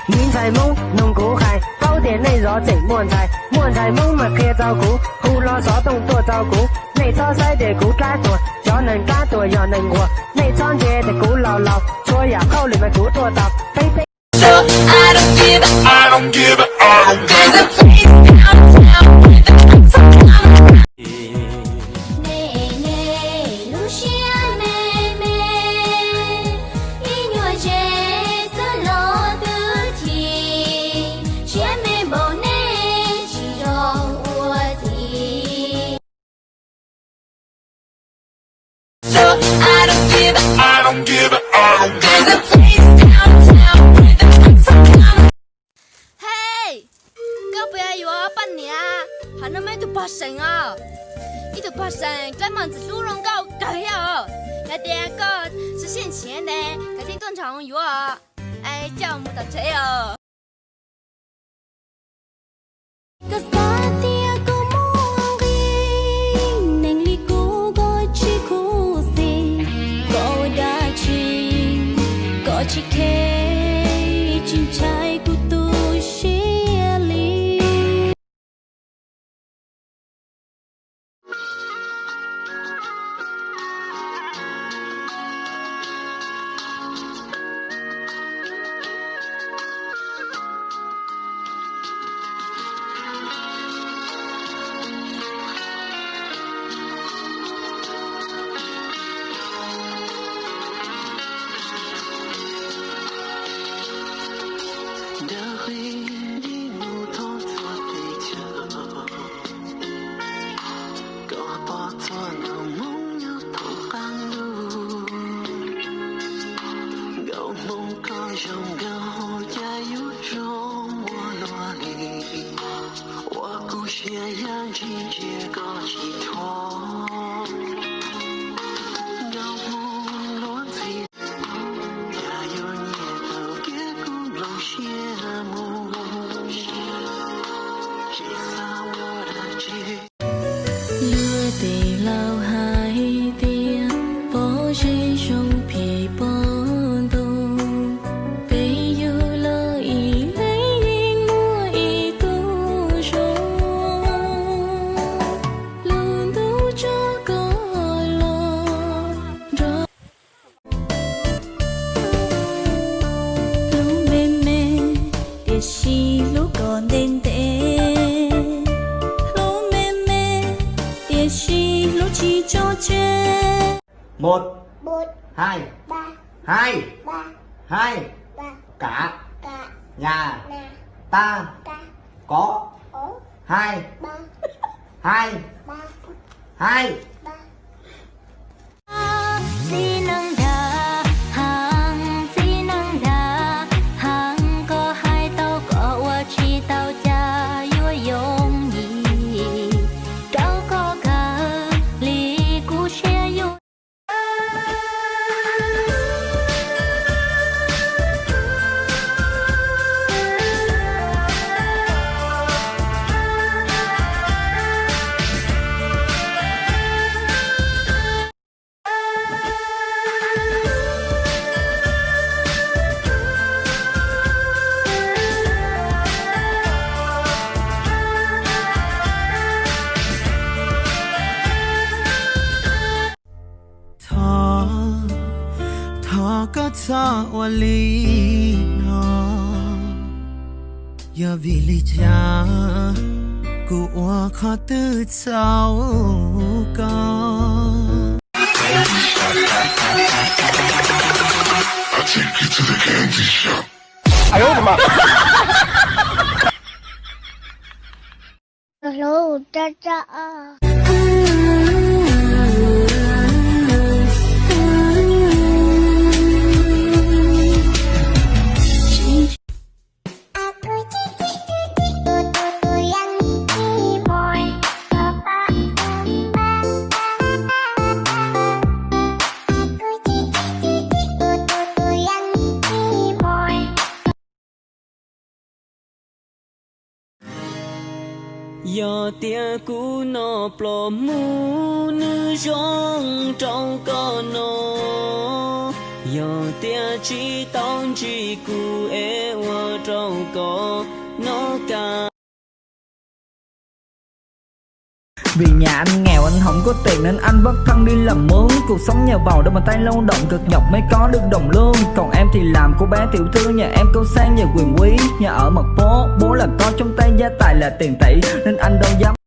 Miv ntxhais Hmoob mloog kuv hais, paub tias nej zov tseem muaj ntxhais, muaj ntxhais Hmoob mas qhia rau kuv, hu hlo xov tooj tuaj rau kuv, nej txhob saib tias kuv dab tuag, cov neeg dab tuag yog neeg nquag, nej txhob ntsia tias kuv laus laus, txhua yam hauj lwm mas kuv tuaj tau, peb peb Hej, koj puas yuav poj niam? Hov no muaj ib tug pog seem os, ib tug pog seem dab muag ntxim hlub zoo nkauj kawg thiab os. Yog tias koj tsis siab ntshiav ne, koj thiaj tuaj nrog yuav os. Es coj mus tom tsev os. Koj xav tias koj muaj nqis, neeg li kuv koj tsis khuv xim, koj ua dab tsi koj tsis kheev, tsis ntshai kuv tu siab li. Koj pom txhua ntu Hmoob nyob thoob qab ntuj, nkauj Hmoob koj zoo nkauj cas yuav zoo ua luaj li, ua kuv siab yam ntsis ntsia koj tsis thuam, nkauj Hmoob luag ntxhi. Cas yuav nyiam tau kev kuv nplooj siab mus, tsis xav ua dab tsi. Luag tej laus hais tias pom zeeg zoo phim pom ntau, peb yug los ib leeg yeej muaj ib tug zoo, lub ntuj tso koj los nrog. Hlub me me, tiam sis hlub kom ntev ntev. Hlub me me, tiam sis hlub tsis tso tseg. Một, hai, hai, hai, cả, nhà, ta, có, hai, hai, hai. Txiv neej dag heev, txiv neej dag heev, koj hais tau koj ua tsis tau cas yuav yooj yim rau koj kawg li kuv siab yuav. Thov, thov koj txhob ua li no. Yog vim li cas kuv ua qhov twg txhaum koj? Yog tias kuv noj plom mus nws zoo rau koj noj. Yog tias tsis tau ntsib kuv es ua rau koj noj kab. Vì nhà anh nghèo anh không có tiền nên anh bất thân đi làm mướn. Cuộc sống nhà giàu đôi bàn tay lao động cực nhọc mới có được đồng lương. Còn em thì làm cô bé tiểu thư, nhà em cao sang nhà quyền quý, nhà ở mặt phố. Bố là có trong tay gia tài là tiền tỷ nên anh đâu dám